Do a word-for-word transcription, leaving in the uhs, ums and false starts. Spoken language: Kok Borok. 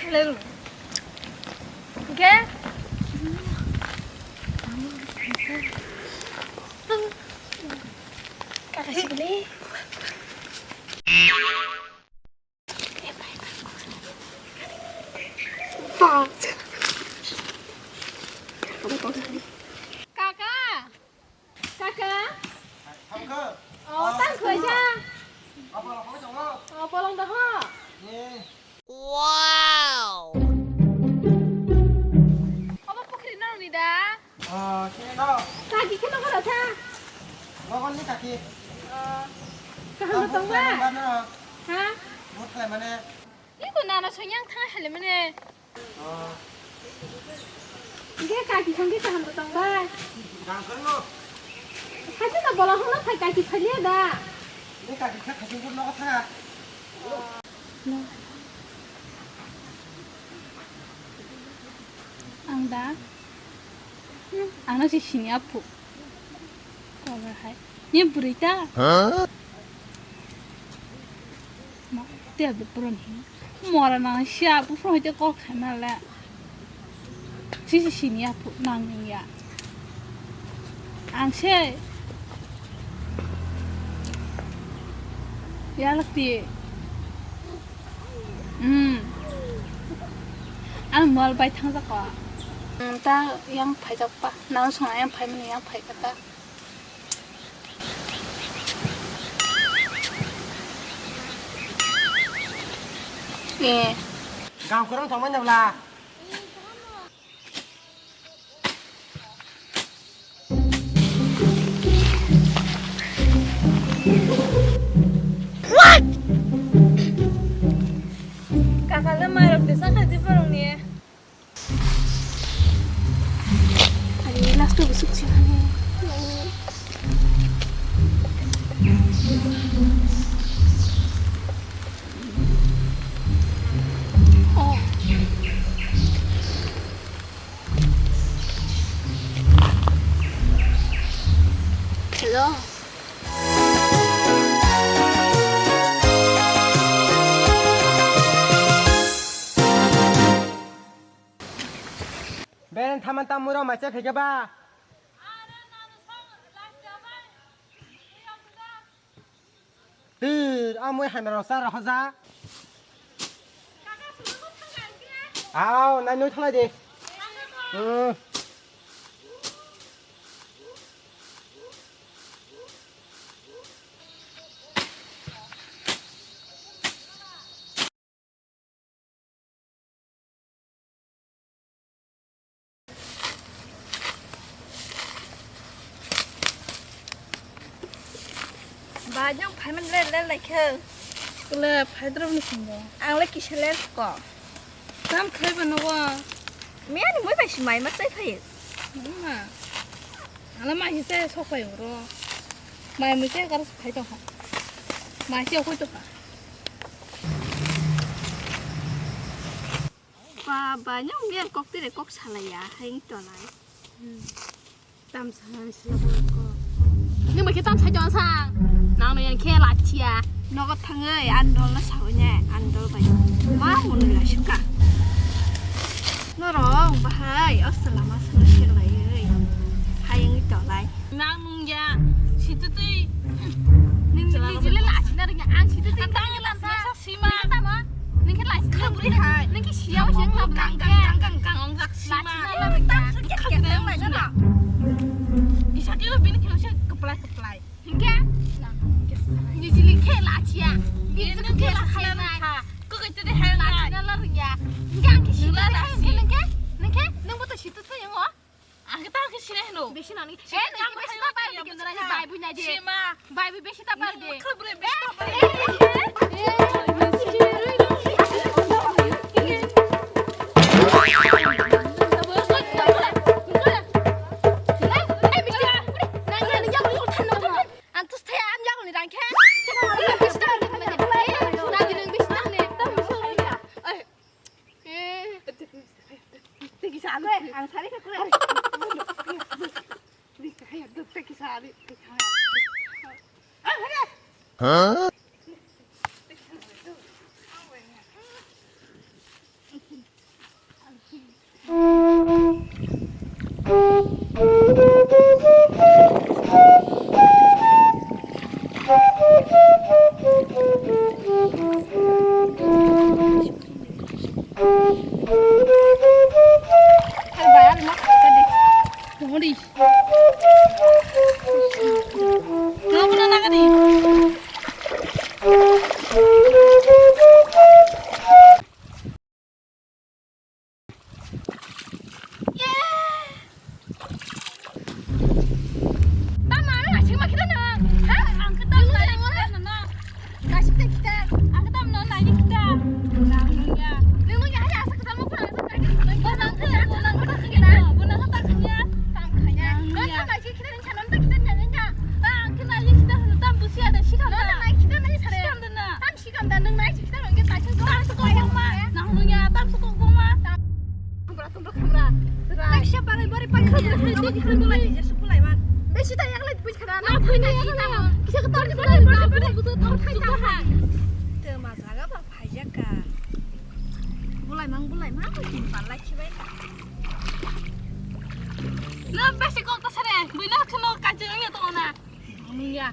Leru. Oke. Kakak sih beli. Kakak. Kakak. Tangkha. Oh, tangkha aja. Apa lo kau tangkha? Oh, bolong dah ho. Ye. Wow. Obo pukhri nang ni da? Ah, sini no. Kaki khe nogo rasa. Nogo ni kaki. Ah. Kaham tong ba? Ha? Bot khlai mane. Iko nana soyang thang hele mane. Ah. Ge kaki khangki kaham tong ba? Jang khe no. Haji na bola hono phai kaki phai le da. Ni kaki khe khasing bot nogo thang. Ang da, ang no si sini aphu. Kola hai. Ni bwrwi ta? Ma, te abo pura ni. Mora nang sia, buphang hai te kok khaima le. Sisi sini aphu nang ya. Ang se. Ya lakti. Hmm. Ang mol bai thang jak ko. Hmm, ta yang phai jak pa. Nang song yang phai mani yang phai kata. Eh. Gam kurang thong manya bla. What? Kakale mairok tesa khaji porong ni. Ani last o busuk sini. Oh. Hello. Beren thaman tam muro macha phege ba. Tir, amoi hamya rok chara hoja. Aw, nai noi thalai de. Hmm. Ba, yang phaiman le le lai khe. Kule phaidrop ni singo. Ang le kisa le ko. Tam khlai ba nogo. Miya ni moi bai si mai ma sai phai. Ma. Ala mai si sai sok phai ro. Mai moi sai kar phai to ha. Mai si okoi to ha. Ba, ba, nyong miyan kok tire kok salaya, haing tonai. Hmm. Tam sa, sila ba kok. Nung ba khe tam sa jong sa. Nang no yan khe la chia. Nogo thangoi, andol na sawi ne, andol bai. Ma munu la shuka. Norong bahai, o salama sala sik lai oi. Haing tonai. Nang nung ya, situ tui. Ning, ning jile la china ring ya, ang situ tui. Ang tang la sa. Sima. Ning khe tamo? Ning khe lai sima. Khamri hai. Ning khe siya wa siya khamri gang, gang, gang, gang, gang, gang, ongjak sima. La china la ring ya. Tam su kya kya nang lai na. Isa kilo bini kilo se keplai, keplai. Hingke? Ni jili khe la chiya. Ni jili khe la chiya na. Ko kete de hai la. La china la ring ya. Hingke ang khe sila la hingke, hingke, hingke, nang bo to situ tui yango. Ang khe tang khe sinai hino. Besi nani. Eh, nang besi ta pai de, besi ta pai de. Sima. Bai besi ta pai de. Khabre besi ta pai de. Ang tus thaya ang yago ni rang khe. Besi ta pai de. Nadi nang besi ta ne. Tiki sale, ang sale ka kule. Tiki sale, tiki sale. Ah, hare. Huh? Tamo ano naisingma khita nang? Ha? Ang khe tamo naisingma khita nang. Naising tei khita. Ang khe tamo naising khita. Nang nungya. Nung nungya hai asa kwchangma phano asa naising khita. Bo nang khe, bo nang khe ta khanya. Bo nang khe ta khanya. Tam khanya. Nang nungya. Nang khe naising khita nang sanon ta khita nang nungya. Ta ang khe naising khita hwn tam busi ada sikam da. Nang naising khita nang sare. Sikam da na. Tam sikam da nung naising khita nang khe naising khita. Tam sikam da. Nang nungya tam sikam da. Tam. Khamra, khamra, khamra. Chwrai. Kaisa parai bari parai. Kaisa parai bari parai. Besi ta yaklai bui khana. Na pui na yaklai na. Kisa ka tor bari bari bari bari. Butu tor khai ta ha. Te ma jaga ba phai jaka. Bulai mang, bulai mang, tin pan lai khibai. Na besi kok ta sare. Bui na khno ka je ya to na. Muya.